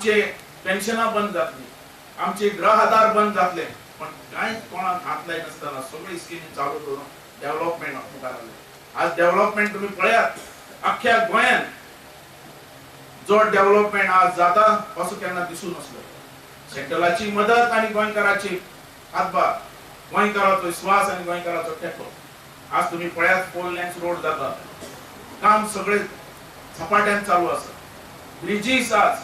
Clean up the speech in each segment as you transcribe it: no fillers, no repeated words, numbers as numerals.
आमचे पेन्शनां बंद जातली, आमचे गृह आधार बंद जातले, पण कांयच कोणाक हात लायनासतना सगळी स्किमी चालू करून डेव्हलपमेंट मुखार आले. आज डेव्हलपमेंट तुम्ही पळयात, अख्ख्या गोंयान जो डेव्हलपमेंट आज जाता असो केन्ना दिसूं नासलो. सेंट्रलाची मदत आनी गोंयकाराची हातभार, गोंयकाराचो विश्वास आनी गोंयकाराचो तेंको. आज तुम्ही पळयात, 4 लेन्स रोड जाता, काम सगळे झपाट्यान चालू आसा. ब्रिजीस आज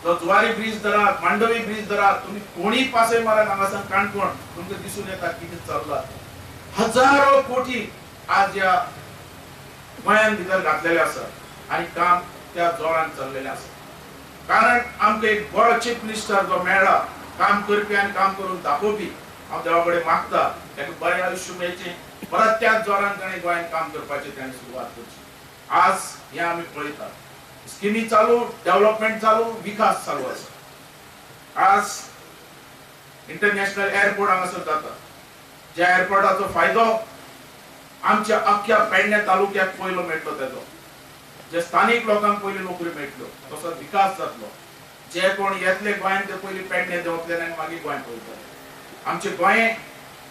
जो जुवारी ब्रिज धरात, मांडवी ब्रिज धरात, तुम्ही कोणी पासय मारात हांगासान काणकोण, तुमकां दिसून येता कितें चल्लां. हजारो कोटी आज ह्या गोंयान भितर घातलेले आसा आनी काम त्या जोरान चल्लेलें आसा. कारण आमकां एक बरो चीफ मिनिस्टर जो मेळ्ळा, काम करपी आनी काम करून दाखोवपी. हांव देवा कडेन मागता ताका बरें आयुश्य मेळचें, परत त्याच जोरान ताणें गोंयांत काम करपाचें ताणें सुरवात करची. आज हें आमी पळयतात, स्किमी चालू, डेव्हलपमेंट चालू, विकास चालू आसा. आज इंटरनॅशनल एअरपोर्ट हांगासर जाता, ज्या एअरपोर्टाचो फायदो आमच्या अख्ख्या पेडणे तालुक्याक पयलो मेळटलो, तेजो जे स्थानीक लोकांक पयली नोकरी मेळटल्यो, तसो विकास जातलो. जे कोण येतले गोंयांत ते पयली पेडणे देंवतले आनी मागीर गोंय पळयतले. आमचे गोंय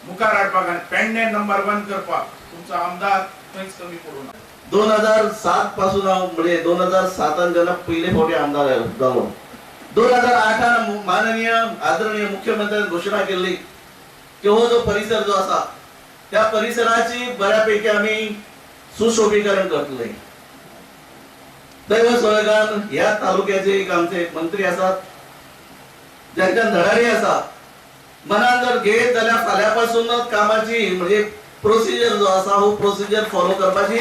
मुखार हाडपाक आनी पेडणे नंबर 1 करपाक तुमचो आमदार खंयच कमी पडूं ना. 2007 पासून हांव म्हणजे 2007 जेन्ना पयले फावटी आमदार जालो, 2008 माननीय आदरणीय मुख्यमंत्र्यान घोशणा केल्ली की हो जो परिसर जो आसा त्या परिसराची बऱ्यापैकी आमी सुशोभीकरण करतले. दैव संयोगान ह्या तालुक्याचे एक आमचे मंत्री आसात ज्यांच्या धडाडी आसा, मनान जर घेत जाल्यार फाल्यां पासूनच कामाची म्हणजे प्रोसिजर जो आसा हो प्रोसिजर फॉलो करपाची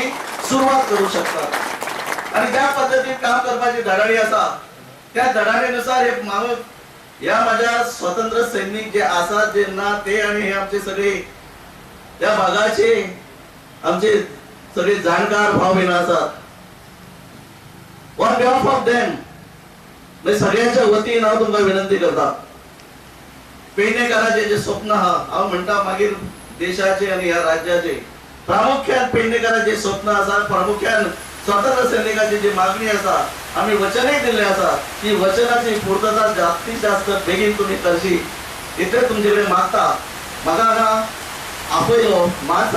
सुरवात करू शकतात. आणि ज्या पद्धतीन काम करपाची धडाडी आसा त्या धडाडीनुसार हे माणूस ह्या माझ्या स्वतंत्र सैनिक जे आसात जे ना ते आणि हे आमचे सगळे त्या भागाचे आमचे सगळे जाणकार भाव बहिणी आसात. ऑन बिहाफ ऑफ देम म्हणजे सगळ्यांच्या वतीन हांव तुमकां विनंती करता, पेडणेकाराचे जे स्वप्न आहा, हांव म्हणटा मागीर देशाचे आनी ह्या राज्याचे, प्रामुख्यान पेडणेकाराचे स्वप्न आसा, प्रामुख्यान स्वतंत्र सैनिकाची जी मागणी आसा, आमी वचनय दिल्लें आसा, ती वचनाची पूर्तता जास्तीत जास्त बेगीन तुमी करची इतलें तुमचे कडेन मागता. म्हाका हांगा आपयलो मान.